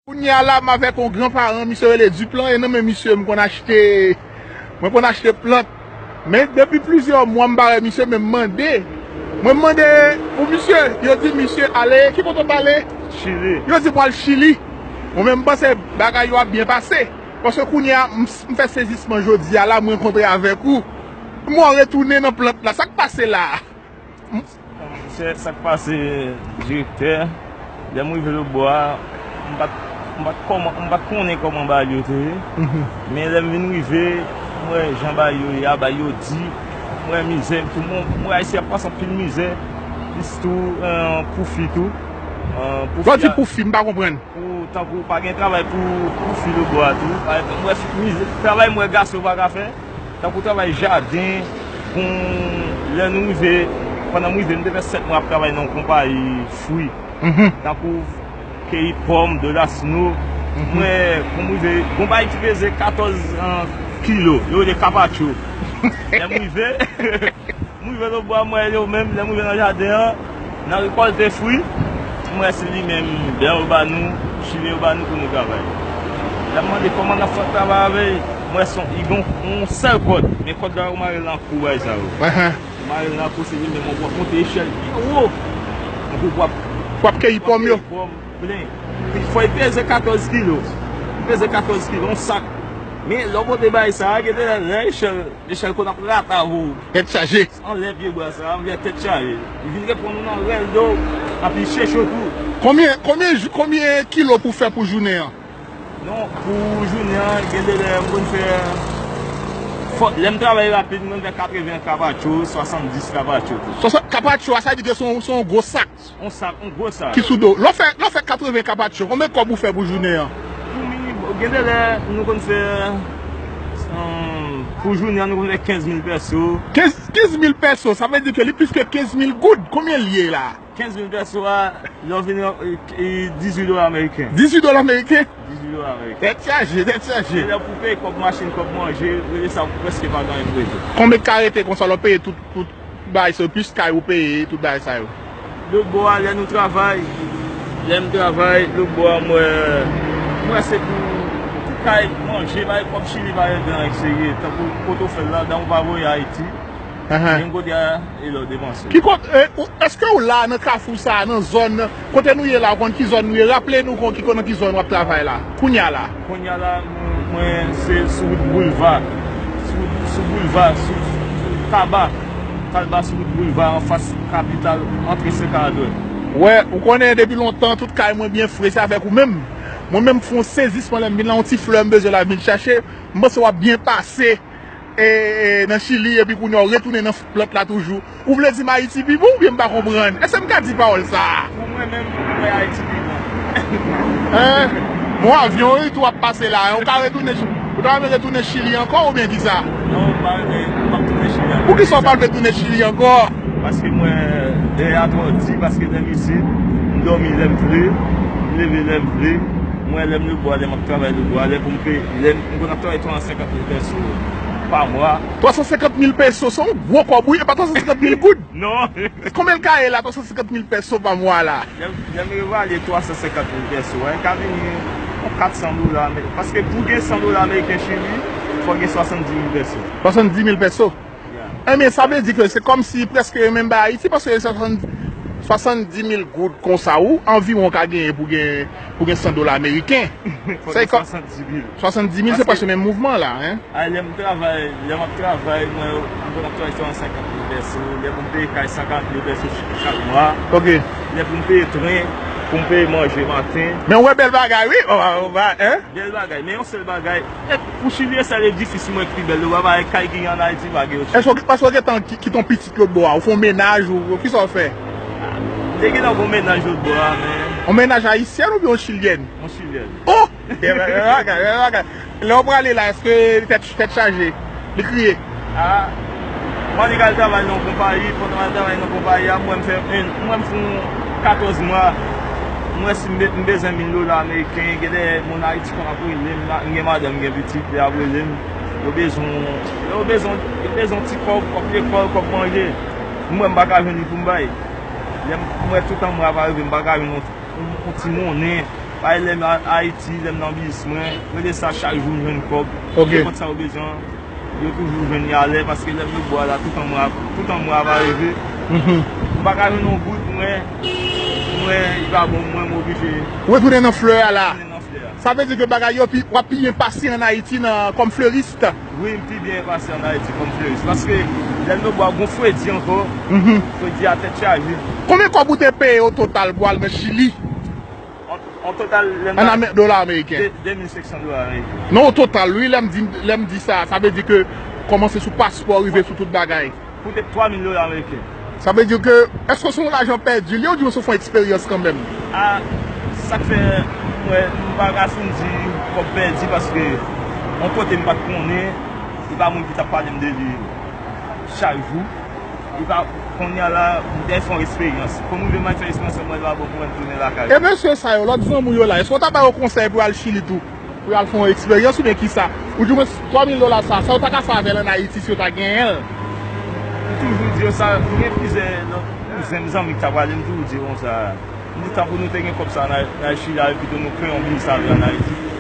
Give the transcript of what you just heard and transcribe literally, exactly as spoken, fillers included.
Kounye a la, m avèk yon gran paran, misye rele Duplan, e nan men misye, m konn achte, mwen konn achte plant. Men depi plizyè mwa, m pa wè misye, men m mande. Mwen mande pou misye, yo di misye ale, ki kote w t ale? Chili. Yo di m al Chili. Mwen menm, m panse bagay yo ap byen pase. Paske kounye a, m, m fè sezisman jodi a la, m rankontre avèk ou. M wè w retounen nan plant la. Sa k pase la? Monchè, sa k pase, direktè, lè m rive Lobò a, m pa t, m pa t kòman, m pa t konnen kòman bagay yo te ye. Men lè m vin rive, m wè jan bagay yo ye a, bagay yo di, m wè mizè, tout moun, m wè Ayisyen ap pase anpil mizè, plis tou, eh, pou fi tou. Eh, pou Lè w di pou fi, m pa konprann. Pou, tankou, pa gen travay pou, pou fi Lobò a tou. Pa egzanp, m wè fi, mizè, travay m wè gason yo pa ka fè. Tankou travay jaden, bon, lè nou rive, pandan m rive, m te fè sèt mwa ap travay nan yon konpayi fwi. Tankou keyi pòm, dolasno. Mwen, pou m rive, gon bagay ki peze katòz, eh, kilo, yo rele kapacho. Lè m rive, m rive Lobò a, m wè yo menm, lè m rive nan jaden an, nan rekòlte fwi, m wè se li menm, blan yo ba nou, chili yo ba nou pou nou travay. Lè m mande kòman n ap fè travay avè l, m wè se yon, li gen yon sèl kòd, men kòd la yo mare l nan kou bagay sa yo. Ou mare l nan kou, se li menm, w ap monte echèl byen wo. Epi w ap, w ap keyi pòm yo. Pòm plen. Fò l peze katòz kilo. Li peze katòz kilo, yon sak. Men lè w pote bagay sa a, gen de lè, lè echèl, echèl konn ap rate avè w. Tèt chaje. Anlè pye bwa sa a, m vle tèt chaje. Li vin reponn ou nan rèl do, epi chèche w tou. Konbyen, konbyen jou, konbyen kilo pou fè pou jounen an? Non, pou jounen an, gen de lè m konn fè, fò, lè m travay rapid, m konn fè katreven kapacho, swasanndis kapacho tou. Swasann, kapacho a, sa vle di ke se yon, se yon gwo sak. Yon sak, yon gwo sak. Ki sou do. Lè w fè, lè w fè katreven kapacho, konbyen kòb ou fè pou jounen an? Pou minimòm, gen de lè, nou konn fè, eh, pou jounen an, nou konn fè kenz mil pèso. Kenz, kenz mil pèso, sa vle di ke li plis ke kenz mil goud. Konbyen l ye la? Kenz mil pèso a, lè w vin, eh, eh, dizuit dola ameriken. Dizuit dola ameriken? Dizuit dola ameriken. Tèt chaje, tèt chaje. E lè pou peye kòb machin, kòb manje, rele sa prèske pa gen anyen pou rete. Konbyen k ka rete konsa lè w peye tout, tout bagay sa yo, plis kay ou peye, tout bagay sa yo? Lòt bò a, lè nou travay, lè m travay, lòt bò a, m wè, m wè se pou tout kay, manje, bagay, kòb chili pa gen anyen serye, tankou kote w fè l la, dan ou pa voye Ayiti. Menm kote a, e lè w depanse. Ki kote, e, ou, èske w la nan kafou sa a, nan zòn, kote nou ye la, ou konn ki zòn nou ye? Raple nou kon ki, nan ki zòn w ap travay la, kounye a la. Kounye a la, mwen, mwen, se sou wout Boulva, sou, sou Boulva, sou, sou Taba, Talba sou wout Boulva, anfas kapital, antre Sen Kaldwè. Wè, ou konnen depi lontan, tout kay mwen byen fre, se avèk ou menm. Mwen menm, m fè yon sezisman lè m vin la, yon ti flè m bezwen la, m vin chache, m panse w ap byen pase. E, e, nan Chili, epi kounye a w retounen nan plant la toujou. Ou vle di m Ayiti pi bon, oubyen m pa konprann? Èske m ka di pawòl sa a? Pou mwen menm, mwen Ayiti pi bon. Hein? Bon, avyon wi tou ap pase la. Ou ka retounen, ou ta renmen retounen Chili ankò oubyen kisa? Non, m pa renmen, m p ap tounen Chili ankò. Poukisa w pa vle tounen Chili ankò? Paske mwen, dèyè a twò di, paske lè m isit, m dòmi lè m vle, m leve lè m vle. Mwen, lè m Lobò a, lè m ap travay Lobò a, lè pou m peye, lè m, m konn ap travay twa san senkant mil pèso pa mwa. Twa san senkant mil pèso, se yon gwo kòb, wi, e pa twa san senkant mil goud. Non. Konbyen l ka ye la, twa san senkant mil pèso pa mwa la? Lè, lè m evalye twa san senkant mil pèso a, li ka vini yon kat san dola, men, paske pou gen san dola ameriken Chili, fò gen swasanndis mil pèso. Swasanndis mil pèso? Ebyen, sa vle di ke se kòmsi prèske yo menm bay Ayiti, paske swasann, swasanndis mil goud konsa, ou anviwon ka genyen pou gen, pou gen san dola ameriken. Fò gen swasanndis mil. Swasanndis mil, se prèske menm mouvman la, hein? A, lè m travay, lè m ap travay, mwen, m konn ap travay sou senkant mil pèso, lè pou m peye kay senkant mil pèso ch-, chak mwa. Ok. Lè pou m peye tren, pou m peye manje maten. Men w wè bèl bagay, wi. Bèl bagay, men yon sèl bagay. E pou Chili, e sèl edifis mwen ki pi bèl, ou pa wè kay ki gen ann Ayiti, pa gen yo. Èske w, paske w gentan ki-, kite yon pitit lòtbò a, ou fè yon mennaj, ou, ou kisa w fè? M te gentan gon mennaj lòtbò a, men. Yon mennaj ayisyèn oubyen yon chilyèn? Yon chilyèn. Oh! Bèl bagay, bèl bagay. Lè w prale la, èske tèt, tèt chaje? Li kriye? A, m annik al travay nan yon konpayi, pandan m al travay nan konpayi a, m wè m fè, m wè m fè yon katòz mwa, m wè si m be-, m bezwen mil dola ameriken, gen de moun Ayiti konn ap rele m, m gen madanm, m gen pitit, lè y ap rele m, yo bezwen, yo bezwen, yo bezwen ti kòb, kòb lekòl, kòb manje, m wè m pa ka jwenn li pou m bay. Lè m, m wè tout an mwa ap rive, m pa ka jwenn yon, yon, yon ti monnen. Paske lè m a- Ayiti, lè m nan biznis mwen, rele sa chak jou m jwenn kòb. Ok. Nenpòt sa yo bezwen, yo toujou jwenn li alè, paske lè m nan bwa la, toutan mwa, toutan mwa va rive. M pa ka jwenn yon goud, mwen, mwen, li pa bon, mwen, m oblije. Ou retounen nan flè a la. Retounen nan flè a. Sa vle di ke bagay yo pi, w ap pi byen pase ann Ayiti nan, kòm fleris. Wi, m pi byen pase ann Ayiti kòm fleris. Paske lè m nan bwa, gon fredi ankò. Fredi a tèt chaje. Konbyen kòb ou te peye o total pou al nan Chili? An, an total, lè m An ta- ame- dola ameriken. De- de mil senk san dola ameriken. Non, o total, wi, lè m di, lè m di sa, sa vle di ke kòmanse sou paspò, rive sou tout bagay. Poutèt twa mil dola ameriken. Sa vle di ke, èske se yon lajan pèdi li, oudimwen se yon eksperyans kanmenm? A, sa k fè, mwen, m pa ka fin di kòb pèdi, paske yon kote m pa t konnen, e pa moun ki t ap pale m de li chak jou. E pa, kounye a la, m te fè yon eksperyans. Kòm m rive m al fè eksperyans mwen, li pa bon pou mwen tounen lakay. E mesye sa yo, lòt zanmi w yo la, èske w ta ba yo konsèy pou y al Chili tou? Pou y al fè yon eksperyans oubyen kisa? Oudimwen, twa mil dola sa, sa yo ta ka fè avè l ann Ayiti si yo ta genyen l? M toujou di yo sa, m gen plizyè lòt kouzen m, zanmi ki ta pale, m toujou di yo konsa. M di tankou nou te gen kòb sa nan, nan Chili a, epi tou nou kreye yon biznis avè l ann Ayiti.